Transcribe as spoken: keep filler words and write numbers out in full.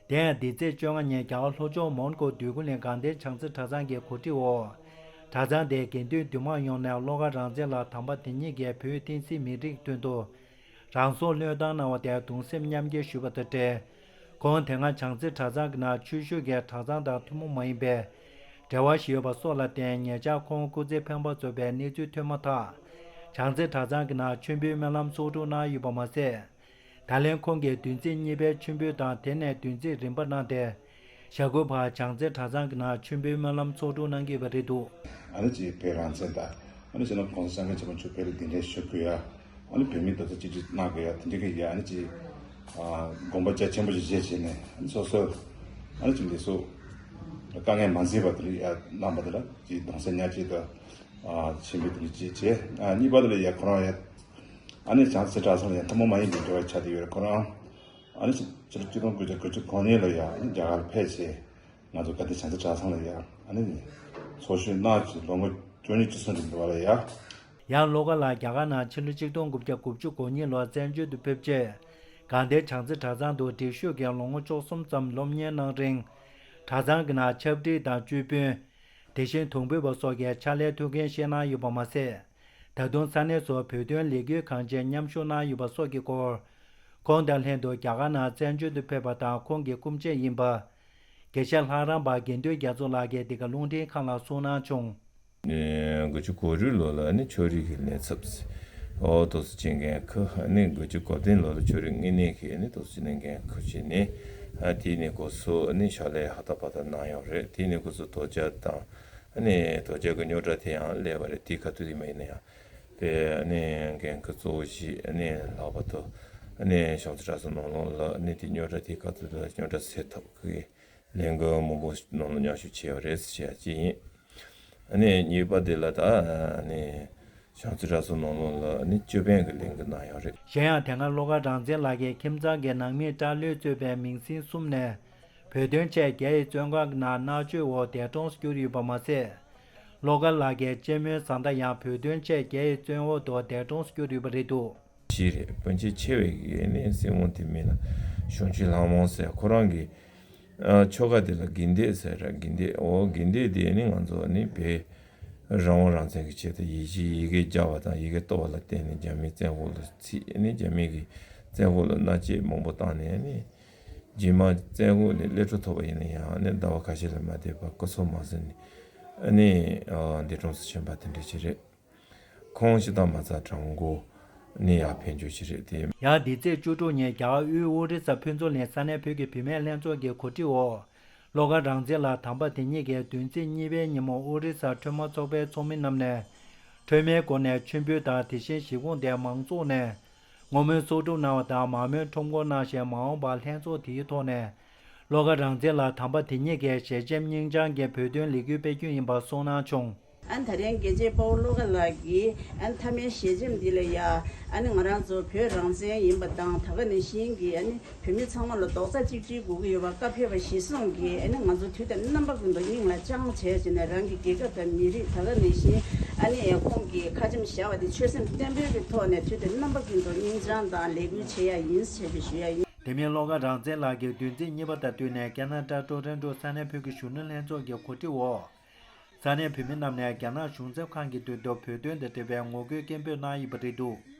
དེ་ཡང་འདི་ཚེས་བཅོ་ལྔ་ཉིན་རྒྱ་གར་ལྷོ་ཕྱོགས་མོན་གྷོ་འདོད་རྒུ་གླིང་དགའ་ལྡན་བྱང་རྩེ་གྲྭ་ཚང་གི་གོ་སྒྲིག་འོག་གྲྭ་ཚང་དེའི་དགེ་འདུན་འདུས་མང་ཡོངས་ནས་བློ་དགའ་རང་བཙན་ལགས་དམ་པ་དེ་ཉིད་ཀྱི་བོད་བསྟན་སྲིད་མི་རིགས་དོན་དུ་རང་སྲོག་བློས་བཏང་གནང་བ་དེར་གདུང་སེམས་མཉམ་སྐྱེད་ཞུས་པ་དང་འབྲེལ། ཁོང་དེ་སྔ་བྱང་རྩེ་གྲྭ་ཚང་གི་ནང་ཆོས་ཞུགས་ཀྱི་གྲྭ་ཚང་དང་ཐུན་མོང་མ་ཡིན་པའི་འབྲེལ་བ་ཞིག་ཡོད་པ་སོགས་ལ་བརྟེན་ཉེ་ཆར་ཁོང་སྐུ་ཚེ་འཕེན་པ་རྫོགས་པའི་གནས་ཚུལ་ཐོན་མ་ཐག་བྱང་རྩེ་གྲྭ་ཚང་གི་ནང་མཆོད་འབུལ་སྨོན་ལམ་ཚོགས་སྒྲུབ་གནང་ཡོད་པ་མ་ཟད། ད་ལན་ཁོང་གིས་བདུན་ཚིགས་གཉིས་པའི་མཆོད་འབུལ་དང་དེ་ནས་བདུན་ཚིགས་རིམ་པ་གནང་སྟེ། ཞྭ་གོས་བར་བྱང་རྩེ་གྲྭ་ཚང་གི་ནང་མཆོད་འབུལ་སྨོན་ལམ་ཚོགས་སྒྲུབ་གནང་གི་ཡོད་པ་རེད་འདུག། ཨ་ནི་ཅིག་བོད་རང་བཙན་དང་ཨ་ནི་ཅིག་ན་གོང་ས་སྐྱབས་མགོན་ཆེན་པོ་མཆོག་བོད་ལ་གདན་འདྲེན་ཞུ་དགོས་ཡ། ཨ་ནི་བོད་མི་རྡོག་རྩ་གཅིག་སྒྲིལ་གནང་དགོས་ཡ་དེ་འདྲ་གི་ཡ་ཨ་ནི་ཅིག་ཨ་དགོངས་པ་རྒྱ་ཆེན་པོ་ཞིག་བཞེས་བྱས་ནས་ཨ་ནི་སོ་སོ་ཨ་ནི་ཅིག་འདི་ཚོ་དཀའ་ངལ་མ་མཛད་པ་དེ་ལ་ཡ་གནང་པ་དེ་ལ་ཅིག་གདུང་སེམས་མཉམ་སྐྱེད་དང་ཨ་ཆེན་པོ་དེ་འདྲ་ཅིག་བྱས། ཨ་གཉིས་པ་དེ་ལ་ཡ་ཁོ་རང་ཡ་ཨ་ནི་བྱང་རྩེ་གྲྭ་ཚང་ལ་ཡ་ཐུན་མོང་མ་ཡིན་པའི་འབྲེལ་བ་ཆགས་བསྡད་ཡོད་རེད། ཁོ་རང་ཨ་ནི་ཕྱི་ལོ་ཆིག་སྟོང་དགུ་བརྒྱ་དགུ་བཅུ་གོ་གཉིས་ལོ་ཡ་ཨ་ནི་རྒྱ་གར་ཕེབས་བྱས། ང་ཚོ་དགའ་ལྡན་བྱང་རྩེ་གྲྭ་ཚང་ལ་ཡ་ཨ་ནི་ཚོགས་ཞུགས་གནང་བྱས་ལོ་ངོ་བཅུ་གཉིས་བཅུ་གསུམ་རིང་འདུག་བ་ལ་ཡ། ཡང་བློ་དགའ་ལགས་རྒྱ་གར་ནང་ཕྱི་ལོ་ཆིག་སྟོང་དགུ་བརྒྱ་དགུ་བཅུ་གོ་གཉིས་ལོར་བཙན་བྱོལ་དུ་ཕེབས་རྗེས། དགའ་ལྡན་བྱང་རྩེ་གྲྭ་ཚང་དུ་སྒྲིག་ཞུགས་ཀྱིས་ལོ་ངོ་བཅུ་གསུམ་ཙམ་སློབ་གཉེར་གནང་རིང་། གྲྭ་ཚང་གི་ནང་ཆབ་སྒྲིག་དང་བཅུད་སྤུན། དེ་བཞིན་དུང་འབུད་པ་སོགས་ཀྱི་ཕྱག་ལས་ཐུགས་འགན་བཞེས་གནང་ཡོད་པ་མ་ཟད། ད་དུང་ས་གནས་སུ་བོད་དོན་ལས་འགུལ་གང་ཅིར་མཉམ་ཞུགས་གནང་ཡོད་པ་སོགས་ཀྱི་སྐོར། ཁོང་དང་ལྷན་དུ་རྒྱ་གར་ནང་བཙན་བྱོལ་དུ་ཕེབས་པ་དང་ཁོང་གི་སྐུ་མཆེད་ཡིན་པ། དགེ་བཤེས་ལྷ་རམས་པ་དགེ་འདུན་རྒྱ་མཚོ་ལགས་ཀྱིས་འདི་ག་རླུང་འཕྲིན་ཁང་ལ་གསུངས་གནང་བྱུང་། ཨེ། དགུ་བཅུ་གོ་དྲུག་ལོ་ལ་ནི་ཕྱོགས་རིས་ཀྱི་ལས་ཚབ་ཨོ་ཏོག་ཙམ་ཅིག་འགན་ཁུར། ནི་དགུ་བཅུ་གོ་བདུན་ལོ་ལ་ཕྱོགས་རིས་དངོས་གནས་ཀྱི་ནི་ཏོག་ཙམ་ནས་འགན་ཁུར་བྱས་ནས། ཨ་དེ་ནས་སྐབས་སུ་ནི་ཕྱག་ལས་ཧ་ཏ་པ་ཏ་གནང་ཡོད་རེད། དེ་ནས་སྐབས་སུ་དོལ་རྒྱལ་དང་ནི་དོལ་རྒྱལ་གྱི་རྙོག་དྲ་དེ་ཡང་སླེབས་པ་རེད། དེ་ཁ་ཐུག་དེ་མ་ཡིན་ན་ཡང་དེ་ནི་འགན་ཁུར་གཙོ་བོ་ཞིག་ནི་ལྷག་པར་དུ་ནི་བྱང་རྩེ་གྲྭ་ཚང་ནང་ལོགས་ལ་ནི་དེ་རྙོག་དྲ་དེ་ཁ་ཐུག་ཏུ་རྙོག་དྲ་སེལ་ཐབས་ཀྱི་ལས་འགུལ་མང་པོ་ནང་ལ་མཉམ་ཞུགས་བྱས་པ་རེད་ཟེར་བཤད་ཡ་གཅིག་ཡིན། ཨ་ནི་གཉིས་པ་དེ་ལ་ད་ཨ་ནི་བྱང་རྩེ་གྲྭ་ཚང་ནང་ལོགས་ལ་ཨ་ནི་ཅོད་པན་གྱི་ལས་འགུལ་གནང་ཡོད་རེད། གཞན་ཡང་དེ་སྔ་བློ་དགའ་རང་བཙན་ལགས་ཀྱིས་ཁྱིམ་ཚང་གི་ནང་མི་སྐྲ་ལོས་གཙོས་པའི་མིང་སྲིང་གསུམ་ནས་བོད་དོན་ཆེད་རྒྱའི་བཙོན་ཁང་གི་ནང་མནར་གཅོད་འོག་འདས་གྲོངས་སུ་གྱུར་ཡོད་པ་མ་ཟད། བློ་དགའ་ལགས་ཀྱི་གཅེན་མོའི་བཟའ་ཟླ་ཡང་བོད་དོན་ཆེད་རྒྱའི་བཙོན་འོག་ཏུ་འདས་གྲོངས་སུ་གྱུར་ཡོད་པ་རེད་འདུག། ཞིག་རེད། སྤུན་མཆེད་ཆེ་བའི་གི་ནི་སྲིད་དབང་དེ་མིན་ལ་གཞུང་ཆེན་ལྷ་མོ་ཟེར་ཁོ་རང་གི་ཨ་ཆོ་ག་དེ་ལ་དགེ་ལྡན་ཟེར་ར། དགེ་ལྡན། འོ་དགེ་ལྡན་དེ་ནི་ང་ཚོ་ནི་བོད་རང་དབང་རང་བཙན་གྱི་ཆེད་དུ་ཡིད་ཆེས་ཡི་གེ་བརྒྱབ་པ་དང་ཡི་གེ་གཏོར་བ་ལ་བརྟེན་ནས་རྒྱ་མིའི་བཙན་འོག་ལ་ཚུད་ནས་རྒྱ་མི་གི་བཙན་འོག་ལ་མནར་གཅོད་མང་པོ་བཏང་ནས་ནི་རྗེས་མ་བཙན་འོག་ནས་སླད་གྲོལ་ཐོབ་པ་ཡིན་ན་ཡང་ནི་ཟླ་བ་ཁ་ཤས་ལས་མ་འདས་པར་སྐུ་སྲོག་མ་ཟིན་ནས་ནི་ཨ་འདས་གྲོངས་སུ་ཕྱིན་པ་དེ་འདྲ་ཞིག་རེད། ཁོང་སྤྱིར་བཏང་མ་རྩ་གྲངས་འགོ་ནས་ཡར་ཕེབས་འབྱོར་ཞིག་རེད་དེ། ཡང་འདི་ཚེས་བཅུ་དྲུག་ཉིན་རྒྱ་གར་དབུས་ཨོ་རི་ས་ཕུན་ཚོགས་གླིང་ས་གནས་བོད་ཀྱི་བུད་མེད་ལྷན་ཚོགས་ཀྱི་གོ་སྒྲིག་འོག་བློ་དགའ་རང་བཙན་ལགས་དམ་པ་དེ་ཉིད་ཀྱིས་བདུན་ཚེས་གཉིས་པའི་ཉིན་མོ་ཨོ་རི་ས་ཁྲོས་མ་ཚོགས་པའི་ཚོགས་མི་རྣམས་ནས་ཁྲོས་མའི་སྒོ་ནས་མཆོད་འབུལ་དང་། དེ་བཞིན་གཞིས་ཁོངས་དེའི་མང་ཚོགས་ནས་བསྔོ་སྨོན་གསོག་སྒྲུབ་གནང་བ་དང་། མར་མེའི་ཁྲོམ་སྐོར་གནང་ཞིང་། མ་འོངས་པར་ལྷན་ཚོགས་དེའི་ཐོག་ནས་བློ་དགའ་རང་བཙན་ལགས་དམ་པ་དེ་ཉིད་ཀྱི་ཞལ་ཆེམས་སྙིང་བཅངས་ཀྱི་བོད་དོན་ལས་འགུལ་སྤེལ་རྒྱུ་ཡིན་པ་གསུངས་གནང་བྱུང་། ཨ་ནི་ད་རིང་རྒྱལ་གཅེས་དཔའ་བོ་བློ་དགའ་ལགས་ཀྱིས་ཨ་ནི་མཐའ་མའི་ཞལ་ཆེམས་འདི་ལ་ཡ། ཨ་ནི་ང་རང་ཚོ་བོད་རང་བཙན་ཡིན་པ་དང་། ད་ག་ནང་བཞིན་གྱི་ཨ་ནི་བོད་མི་ཚང་མ་ལ་རྡོག་རྩ་གཅིག་སྒྲིལ་དགོས་ཀྱི་ཡོད་པ། བཀའ་ཕེབས་པ་གཞིར་བཟུང་གིས་ཨ་ནི་ང་ཚོ་དུས་དང་རྣམ་པ་ཀུན་ཏུ་སྙིང་ལ་བཅངས་བྱས་བྱས་ནས་རང་གི་རྒྱལ་ཁབ་དང་མི་རིགས། ད་ག་ནང་བཞིན་ཨ་ནི་ཁོང་གིས་ཁ་ཆེམས་བཞག་པ་དེ་ཆོད་སེམས་བརྟན་པོའི་གི་ཐོག་ནས་དུས་དང་རྣམ་པ་ཀུན་ཏུ་སྙིང་བཅངས་དང་ལས་འགུལ་བྱེད་ཡ་ཡིན་ཞེས་པའི་ཞུ་ཡ་ཡིན། དེ་མིན་བློ་དགའ་རང་བཙན་ལགས་ཀྱིས་བདུན་ཚིགས་གཉིས་པ་དང་བསྟུན་ནས་ཁ་ན་ཌ་ཊོ་རོན་ཊོ་ས་གནས་བོད་ཀྱི་གཞོན་ནུ་ལྷན་ཚོགས་ཀྱི་གོ་སྒྲིག་འོག་ས་གནས་བོད་མི་རྣམས་ནས་རྒྱ་ནག་གཞུང་ཚབ་ཁང་གི་མདུན་དུ་བོད་དོན་དང་འབྲེལ་བའི་ངོ་རྒོལ་སྐད་འབོད་གནང་ཡོད་པ་རེད་འདུག།